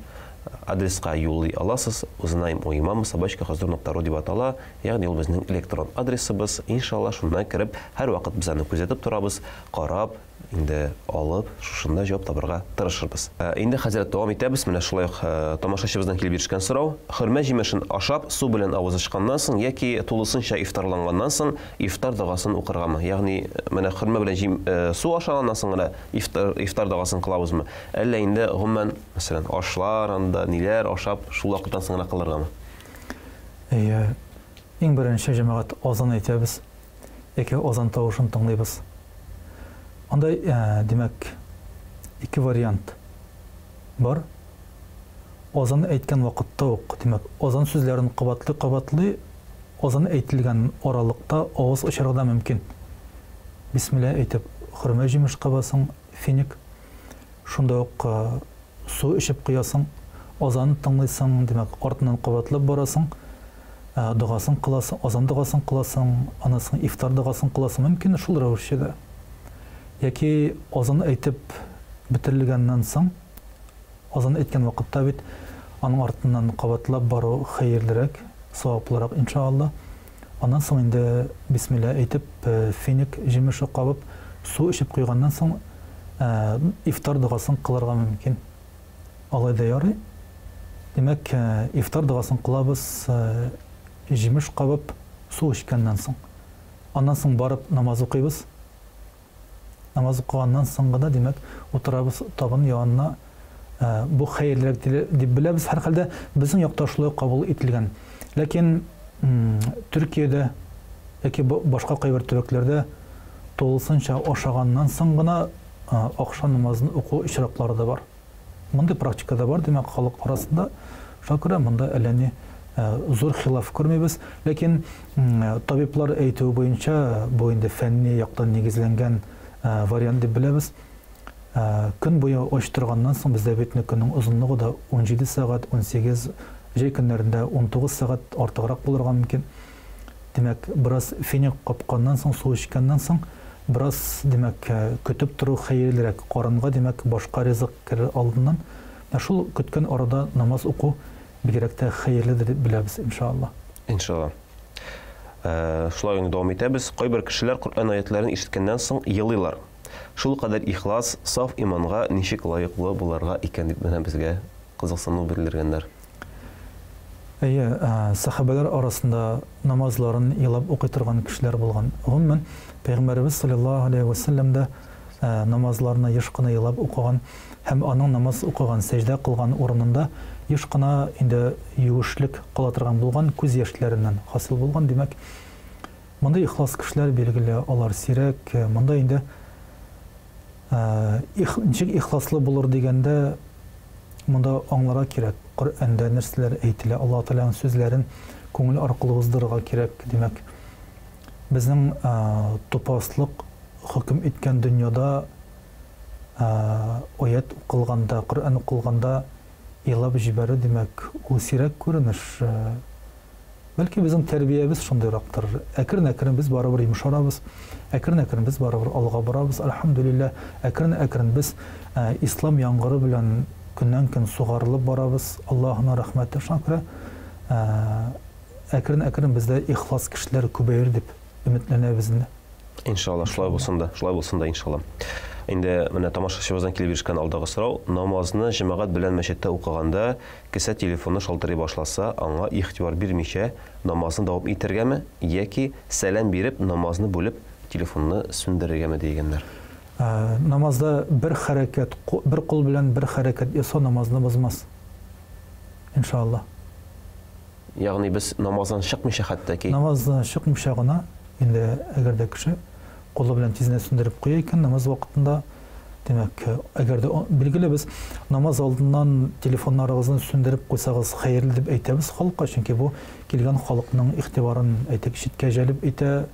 адреска юллый аласыз. Узнаем у имама собачка хозур нокта ру дип атала, ягъни ул безнең электрон адресыбыз. Иншалла, шуннан кереп, һәрвакыт без аны күзәтеп торабыз, карап, инде алып, шушында җавап табарга тырышырбыз. Инде хәзрәт дәвам итәбез. Менә шулай ук тамашачыбыздан килеп ирешкән сорау. Хөрмә җимешен ашап, су белән авыз ачканнан соң яки тулысынча ифтарланганнан соң ифтар догасын укыргамы? Ягъни менә хөрмә белән җим, су ашаганнан соң гына ифтар, ифтар догасын кылабызмы? Әллә инде гомумән, мәсәлән, ашлар анда, ниләр ашап, шул вакыттан соң гына кылыргамы? Әйе. Иң беренче, җәмәгать, азан әйтәбез яки азан тавышын тыңлыйбыз. Анда, димәк, ике вариант бар. Азан әйткән вакытта ук, димәк, азан сүзләрен кабатлый-кабатлый, азан әйтелгән аралыкта авыз ачарга да мөмкин. Бисмилла әйтеп, хөрмә җимеш кабасың, финик, шунда ук су эчеп куясың, азанны тыңлыйсың, димәк, артыннан кабатлап барасың, догасын кыласың, азан догасын кыласың, аннан соң ифтар догасын кыласың, мөмкин шул рәвешчә дә. Яки азан әйтеп бетерелгәннән соң, азан әйткән вакытта бит аның артыннан кабатлап бару хәерлерәк, саваплырак, иншаалла. Аннан соң инде бисмилла әйтеп, финик җимеше кабып, су эчеп куйганнан соң, ифтар догасын кылырга мөмкин. Алай да ярый. Димәк, ифтар догасын кылабыз җимеш кабып, су эчкәннән соң. Аннан соң барып намаз укыйбыз. Намаз укыганнан соң гына, димәк, утырабыз табын янына. Бу хәерлерәк дип беләбез. Һәрхәлдә безнең якта шулай кабул ителгән. Ләкин Төркиядә яки башка кайбер төбәкләрдә тулысынча ашаганнан соң гына ахшам намазын уку очраклары да бар. Мондый практика да бар, димәк, халык арасында. Шуңа күрә монда әллә ни Зур хилаф күрмибез. Ләкин табиблар әйтүе буенча, бу инде фәнни яктан нигезләнгән вариант дип беләбез. Көн буе ач торганнан соң бездә бит көннең озынлыгы да 17 сәгать, 18, җәй көннәрендә 19 сәгать артыграк булырга мөмкин. Димәк, бераз финик капканнан соң, су эчкәннән соң, бераз, димәк, көтеп тору хәерлерәк. Карынга, димәк, башка ризык керер алдыннан. Менә шул көткән арада намаз уку бигрәк тә хәерледер дип беләбез, иншалла. Иншалла. Шулай инде дәвам итәбез. Кайбер кешеләр Коръән аятләрен ишеткәннән соң елыйлар. Шул кадәр ихлас, саф иманга ничек лаеклы булырга икән дип менә безгә кызыксыну белдергәннәр. Әйе, сәхабәләр арасында намазларын елап укый торган кешеләр булган. Гомумән, Пәйгамбәребез салләллаһу галәйһи вә сәлләм дә намазларны еш кына елап укыган һәм аның намаз укыган, сәҗдә кылган урынында еш кына инде юешлек кала торган булган, күз яшьләреннән хасил булган. Димәк, мондый ихлас кешеләр, билгеле, алар сирәк. Монда инде ничек ихласлы булыр дигәндә, монда аңларга кирәк, Коръәндә нәрсәләр әйтелә, Аллаһ Тәгаләнең сүзләрен күңел аркылы уздырырга кирәк. Димәк, безнең тупаслык хөкем иткән дөньяда аять укылганда, Коръән укылганда елап җибәрү, димәк, ул сирәк күренеш. Бәлки безнең тәрбиябез шундыйрактыр. Әкрен-әкрен без барыбер йомшарабыз, әкрен-әкрен без барыбер алга барабыз, әлхәмдүлилләһ, әкрен-әкрен без ислам яңгыры белән көннән-көн сугарылып барабыз, Аллаһының рәхмәте. Шуңа күрә әкрен-әкрен бездә ихлас кешеләр күбәер дип өметләнәбез инде. Иншалла, шулай булсын да, шулай булсын да, иншалла. Инде менә тамашачыбыздан килеп ирешкән алдагы сорау, намазны җәмәгать белән мәчеттә укыганда кесә телефоны шалтырый башласа, аңа игътибар бирмичә намазны дәвам итәргәме яки сәлам биреп намазны бүлеп телефонны сүндерергәме дигәннәр. Намазда бер хәрәкәт, бер кул белән бер хәрәкәт ясау намазны бозмас. Иншалла. Ягъни без намаздан чыкмыйча хәтта ки. Намаздан чыкмыйча гына, инде әгәр дә кеше кулы белән тиз генә сүндереп куя икән намаз вакытында, димәк, әгәр дә, билгеле без намаз алдыннан телефоннарыгызны сүндереп куйсагыз хәерле дип әйтәбез халыкка, чөнки бу килгән халыкның игътибарын, әйтик, читкә җәлеп итә,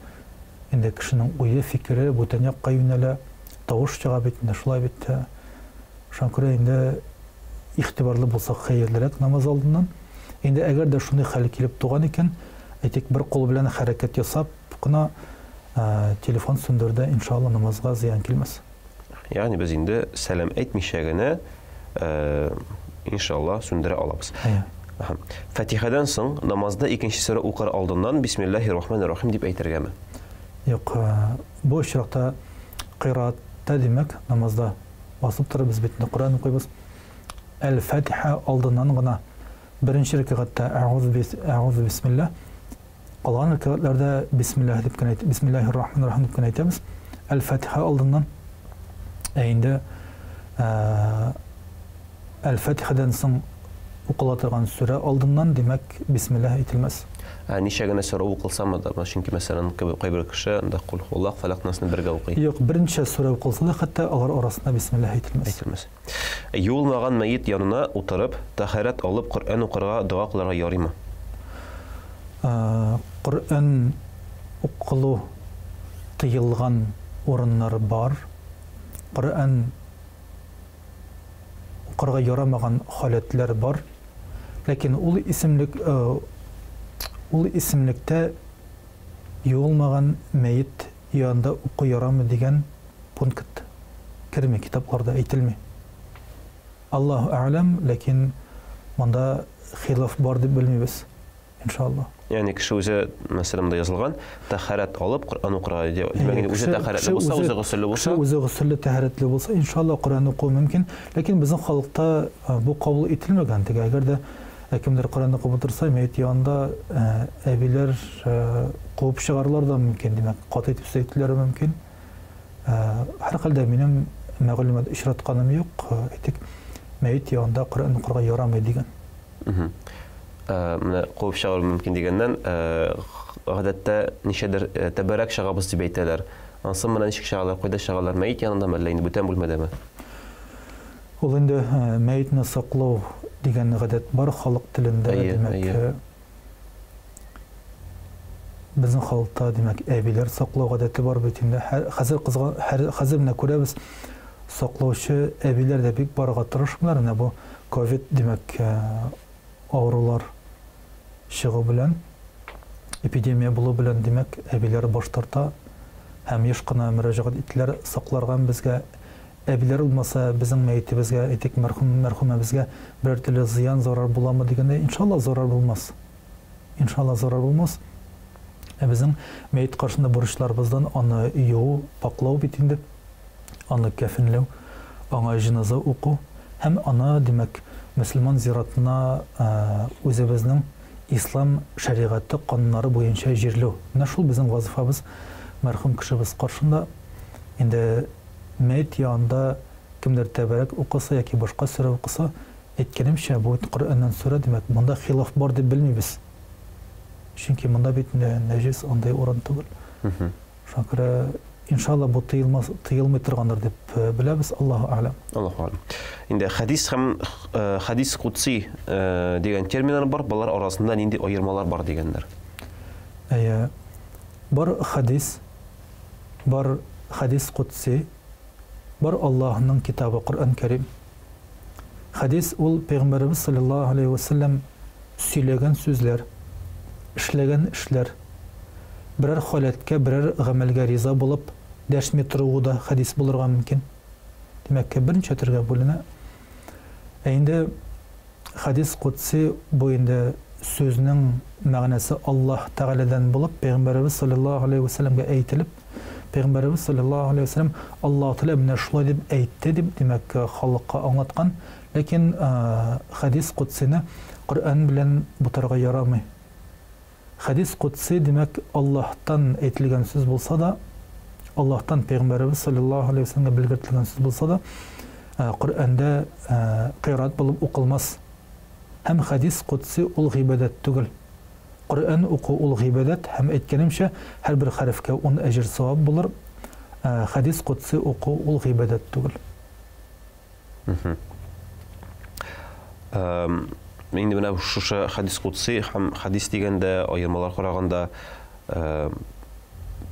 инде кешенең уе, фикере бүтән якка юнәлә, тавыш чыга бит инде, шулай бит. Шуңа күрә инде игътибарлы булсак хәерлерәк намаз алдыннан. Инде әгәр дә шундый хәл килеп туган икән, әйтик, бер кул белән хәрәкәт ясап кына телефон сүндерде, иншалла, намазга зыян килмәс. Ягъни без инде сәлам әйтмичә генә, иншалла, сүндерә алабыз. Фатихадан соң намазда икенче сүрә укыр алдыннан Бисмиллаһир рахманир рахим дип әйтергәме? Юк, бу очракта кыйраатта, димәк, намазда басып торып без бит инде Коръән укыйбыз. Әл-Фатиха алдыннан гына беренче рәкәгатьтә әгъузу бисмилла, калган рәкәгатьләрдә бисмиллаһ дип кенә бисмиллаһир рахманир рахим дип кенә әйтәбез. Әл-Фатиха алдыннан. Ә инде Әл-Фатихадан соң укыла торган сүрә алдыннан, димәк, бисмиллаһ әйтелмәс. Ә ничә генә сүрә укылсамы да, чөнки мәсәлән, кайбер кеше анда Кул хуаллаһ, Фәләк, Насны бергә укый. Юк, берничә сүрә укылса да, хәтта алар арасында бисмиллаһ әйтелмәс. Әйтелмәс. Юылмаган мәет янына утырып, тәһарәт алып, Коръән укырга, дога кылырга ярыймы? Коръән укылу тыелган урыннар бар. Коръән укырга ярамаган халәтләр бар. Ләкин ул исемлек ул исемлектә юылмаган мәет янында уку ярамый дигән пункт керми, китапларда әйтелми. Аллаһу әгъләм, ләкин монда хилаф бар дип белмибез, иншалла. Ягъни кеше үзе, мәсәлән, монда язылган, тәһарәт алып, Коръән укырга, димәк, инде үзе тәһарәтле булса, үзе госелле булса. Кеше үзе госелле, тәһарәтле булса, иншалла, Коръән уку мөмкин. Ләкин безнең халыкта бу кабул ителмәгән. Теге әгәр дә кемдер Коръән укып утырса, мәет янында әбиләр куып чыгарылар да мөмкин, димәк, каты итеп сүз әйтүләре мөмкин. Һәрхәлдә минем мәгълүмат очратканым юк, әйтик, мәет янында Коръән укырга ярамый дигән. Менә куып чыгару мөмкин дигәннән, гадәттә ничәдер тәбәрәк чыгабыз дип әйтәләр. Ансын менә ничек чыгалар, кайда чыгалар, мәет янындамы, әллә инде бүтән бүлмәдәме? Ул инде мәетне саклау дигән гадәт бар халык телендә, димәк. Безнең халыкта, димәк, әбиләр саклау гадәте бар бит инде. Хәзер кызга, хәзер менә күрәбез, саклаучы әбиләр дә бик барырга тырышмыйлар. Менә бу ковид, димәк, авырулар чыгу белән, эпидемия булу белән, димәк, әбиләр баш тарта һәм еш кына мөрәҗәгать итәләр, сакларга безгә әбиләр булмаса, безнең мәетебезгә, әйтик, мәрхүм, мәрхүмәбезгә берәр төрле зыян, зарар буламы дигәндә, иншалла, зарар булмас. Иншалла, зарар булмас. Ә безнең мәет каршында бурычларыбыздан аны юу, пакълау бит инде, аны кәфенләү, аңа җеназа уку һәм аны, димәк, мөселман зиратына үзебезнең ислам шәригате кануннары буенча җирләү. Менә шул безнең вазыйфабыз мәрхүм кешебез каршында. Инде мәет янында кемдер тәбәрәк укыса яки башка сүрә укыса, әйткәнемчә, бу бит Коръәннән сүрә, димәк, монда хилаф бар дип белмибез. Чөнки монда бит нәҗес андый урын түгел. Шуңа күрә, иншалла, бу тыелмас, тыелмый торгандыр дип беләбез, Аллаһу әгъләм. Аллаһу әгъләм. Инде хәдис һәм хәдис кудси дигән терминнар бар, болар арасында нинди аермалар бар дигәннәр? Әйе. Бар хәдис, бар хәдис кудси, бар Аллаһның китабы Коръән Кәрим. Хәдис ул Пәйгамбәребез салләллаһу галәйһи вә сәлләм сөйләгән сүзләр, эшләгән эшләр, берәр халәткә, берәр гамәлгә риза булып, дәшми торуы да хәдис булырга мөмкин. Димәк, берничә төргә бүленә. Ә инде Хәдис кодси, бу инде сүзнең мәгънәсе Аллаһ Тәгаләдән булып, Пәйгамбәребез салләллаһу галәйһи вә сәлләмгә әйтелеп, Пәйгамбәребез салләллаһу галәйһи вә сәлләм Аллаһ Тәгалә менә шулай дип әйтте дип, димәк, халыкка аңлаткан. Ләкин хәдис кодсины Коръән белән бутарга ярамый. Хәдис кодси, димәк, Аллаһтан әйтелгән сүз булса да, Аллаһтан Пәйгамбәребез салләллаһу галәйһи ва сәлләмгә белгертелгән сүз булса да, Коръәндә кыйраат булып укылмас. Һәм хәдис кодси ул гыйбадәт түгел. Коръән уку ул гыйбадәт һәм әйткәнемчә, һәрбер хәрефкә ун әҗер-савап булыр. Хәдис кодси уку ул гыйбадәт түгел. Инде менә шушы хәдис кудси һәм хәдис дигәндә аермалар караганда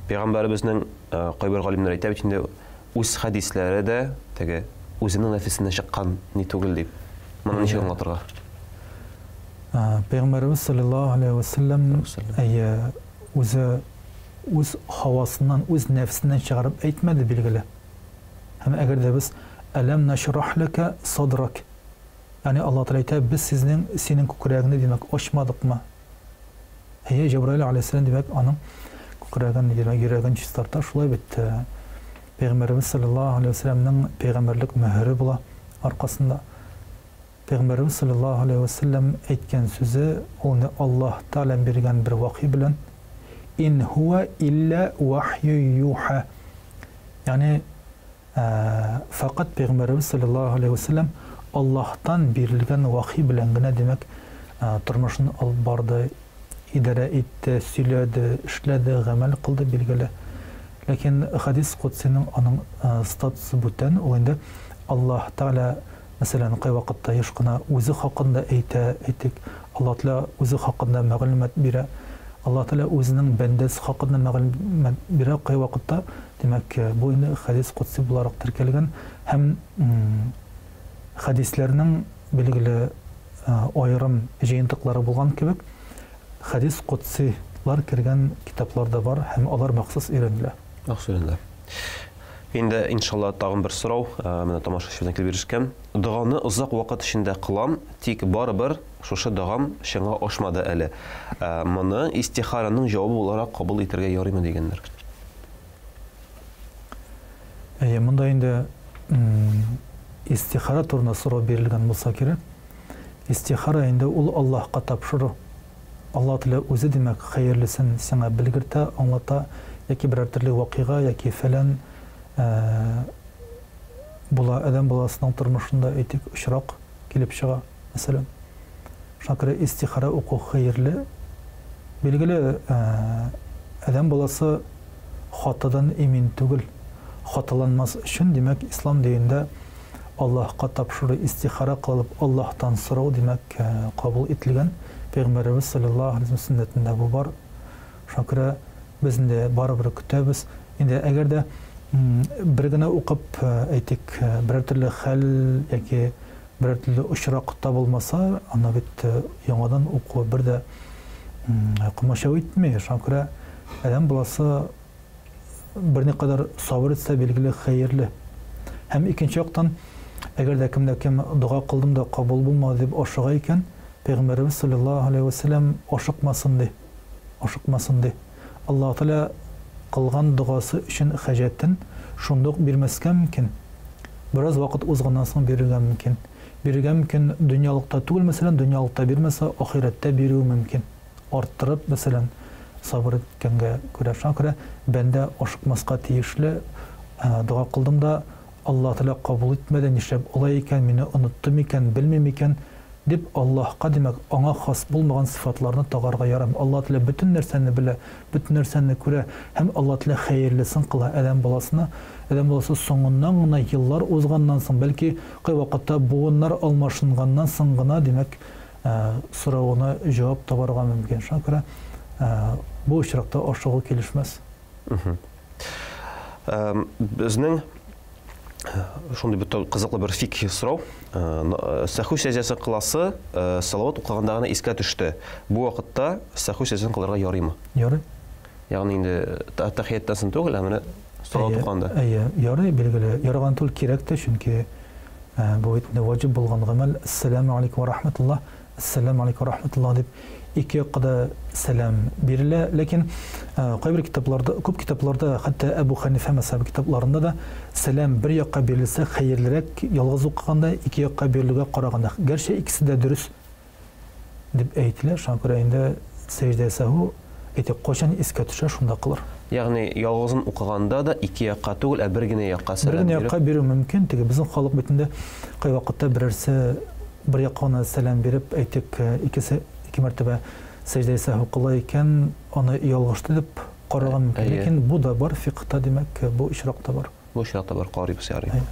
пәйгамбәребезнең кайбер галимнәр әйтә бит инде үз хәдисләре дә теге үзенең нәфесеннән чыккан ни түгел дип. Моны ничек аңлатырга? Пәйгамбәребез саллаллаһу алейһи ва сәлләм әйе үзе үз һавасыннан, үз нәфесеннән чыгарып әйтмәде билгеле. Һәм әгәр дә без Әләм нашрах ләкә садрак, ягъни Аллаһ Тәгалә әйтә, без сезнең, синең күкрәгеңне, димәк, ачмадыкмы? Әйе, Җәбраил аләйһиссәлам, димәк, аның күкрәген, димәк, йөрәген чистарта. Шулай бит, Пәйгамбәребез салләллаһу аләйһи ва сәлләмнең пәйгамбәрлек мөһере була аркасында. Пәйгамбәребез салләллаһу аләйһи ва сәлләм әйткән сүзе, ул инде Аллаһ Тәгалә биргән бер вахи белән, Ин һуә илля вахью юха. Ягъни, фәкать Пәйгамбәребез салләллаһу аләйһи ва сәлләм Аллаһтан бирелгән вахи белән генә, димәк, тормышын алып барды, идарә итте, сөйләде, эшләде, гамәл кылды, билгеле. Ләкин хәдис кодсиның аның статусы бүтән, ул инде Аллаһ Тәгалә Мәсәлән, кайвакытта еш кына үзе хакында әйтә, әйтик, Аллаһ Тәгалә үзе хакында мәгълүмат бирә. Аллаһ Тәгалә үзенең бәндәсе хакында мәгълүмат бирә кайвакытта. Димәк, бу инде хәдис кодси буларак теркәлгән һәм хәдисләрнең билгеле аерым җыентыклары булган кебек, хәдис кодсилар кергән китаплар да бар һәм алар махсус өйрәнелә. Махсус өйрәнелә. Инде, иншалла, тагын бер сорау, менә тамашачыбыздан килеп ирешкән. Доганы озак вакыт эчендә кылам, тик барыбер шушы догам чынга ашмады әле. Моны истихараның җавабы буларак кабул итәргә ярыймы дигәннәр. Әйе, монда инде истихара турында сорау бирелгән булса кирәк. Истихара инде ул Аллаһка тапшыру. Аллаһ Тәгалә үзе, димәк, хәерлесен сиңа белгертә, аңлата, яки берәр төрле вакыйга, яки фәлән була, адәм баласының тормышында, әйтик, очрак килеп чыга, мәсәлән. Шуңа күрә истихара уку хәерле. Билгеле, адәм баласы хатадан имин түгел. Хаталанмас өчен, димәк, ислам динендә Аллаһка тапшыру, истихара кылып, Аллаһтан сорау, димәк, кабул ителгән. Пәйгамбәребез салләллаһу алейһи ва сәлләм сөннәтендә бу бар. Шуңа күрә без инде барыбер көтәбез. Инде әгәр дә бер генә укып, әйтик, берәр төрле хәл яки берәр төрле очрак табылмаса, аны бит яңадан уку бер дә комачау итми. Шуңа күрә адәм баласы берникадәр сабыр итсә, билгеле, хәерле. Һәм икенче яктан, әгәр дә кем дә кем дога кылдым да кабул булмады дип ашыга икән, Пәйгамбәребез салләллаһу галәйһи вә сәлләм ашыкмасын ди. Ашыкмасын ди. Аллаһу Тәгалә кылган догасы өчен хаҗәтен шунда ук бирмәскә мөмкин. Бераз вакыт узганнан соң бирергә мөмкин. Бирергә мөмкин дөньялыкта түгел, мәсәлән, дөньялыкта бирмәсә, ахирәттә бирүе мөмкин. Арттырып, мәсәлән, сабыр иткәнгә күрә. Шуңа күрә бәндә ашыкмаска тиешле. Дога кылдым да, Аллаһ Тәгалә кабул итмәде, нишләп алай икән, мине онытты микән, белми микән, дип Аллаһка, димәк, аңа хас булмаган сыйфатларны тагарга ярамый. Аллаһ Тәгалә бөтен нәрсәне белә, бөтен нәрсәне күрә һәм Аллаһ Тәгалә хәерлесен кыла адәм баласына. Адәм баласы соңыннан гына, еллар узганнан соң, бәлки кайвакытта буыннар алмашынганнан соң гына, димәк, соравына җавап табарга мөмкин. Шуңа күрә бу очракта ашыгу килешмәс. Безнең шундый бер кызыклы бер фикһи сорау. Сәхү сәҗдәсе кыласы салават укыганда гына искә төште. Бу вакытта сәхү сәҗдәсен кылырга ярыймы? Ярый. Ягъни инде тәхияттән соң түгел, ә менә салават укыганда. Әйе, ярый, билгеле. Яраган түгел, кирәк тә, чөнки бу бит инде ваҗиб булган гамәл. Әссәламү алейкум ва рахматуллаһ. Әссәламү алейкум ва рахматуллаһ дип ике якка да сәлам бирелә. Ләкин кайбер китапларда, күп китапларда, хәтта Әбу Хәнифә мәзһәбе китапларында да сәлам бер якка бирелсә хәерлерәк, ялгыз укыганда ике якка бирелүгә караганда. Гәрчә икесе дә дөрес дип әйтелә. Шуңа күрә инде сәҗдә сәһү әйтик, кайчан искә төшә, шунда кылыр. Ягъни ялгызын укыганда да ике якка түгел, ә бер генә якка сәлам биреп. Бер генә якка бирү мөмкин. Теге безнең халык бит инде кайвакытта берәрсе бер якка гына сәлам биреп, әйтик, икесе ике мәртәбә сәҗдә сәһү кыла икән, аны ялгышты дип карарга мөмкин. Ләкин бу да бар, фикъһта, димәк, бу очрак та бар. Бу очракта бар, карыйбыз, ярый.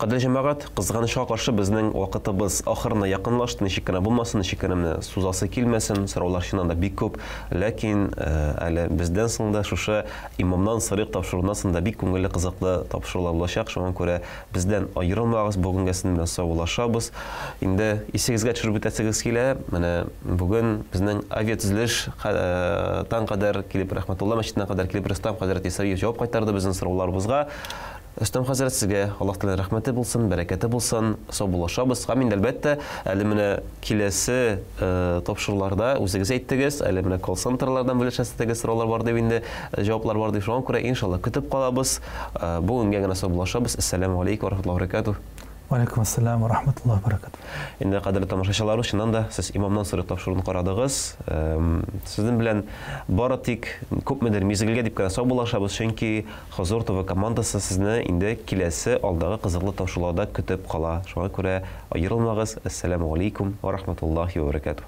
Кадерле җәмәгать, кызганычка каршы безнең вакытыбыз ахырына якынлашты. Ничек кенә булмасын, ничек кенә менә сузасы килмәсен, сораулар чыннан да бик күп. Ләкин әле бездән соң да шушы имамнан сорыйк тапшыруыннан соң да бик күңелле, кызыклы тапшырулар булачак. Шуңа күрә бездән аерылмагыз, бүгенгә сезнең белән саубуллашабыз. Инде исегезгә төшереп үтәсегез килә, менә бүген безнең авиатөзелеш таң кадәр килеп, Рәхмәтулла мәчетенә кадәр килеп, Рөстәм хәзрәт Исаиев җавап кайтарды безнең сорауларыбызга. Рөстәм хәзрәт, сезгә Аллаһ Тәгаләнең рәхмәте булсын, бәрәкәте булсын. Саубуллашабыз. Һәм инде, әлбәттә, әле менә киләсе тапшыруларда үзегез әйттегез, әле менә колл-центрлардан бүлешәсе теге сораулар бар дип инде, җаваплар бар дип. Шуңа күрә, иншалла, көтеп калабыз. Бүгенгә генә саубуллашабыз. Әссәламү алейкум ва рахматуллаһи ва баракатуһ. Ва алейкум ассалам ва рахматуллаһи ва баракатуһ. Инде, кадерле тамашачыларыбыз, чыннан да сез имамнан сорыйк тапшыруын карадыгыз. Сезнең белән бары тик күпмедер мизгелгә дип кенә саубуллашабыз, чөнки Хозур ТВ командасы сезне инде киләсе алдагы кызыклы тапшыруларда көтеп кала. Шуңа күрә аерылмагыз. Әссәламү алейкум ва рахматуллаһи ва баракатуһ.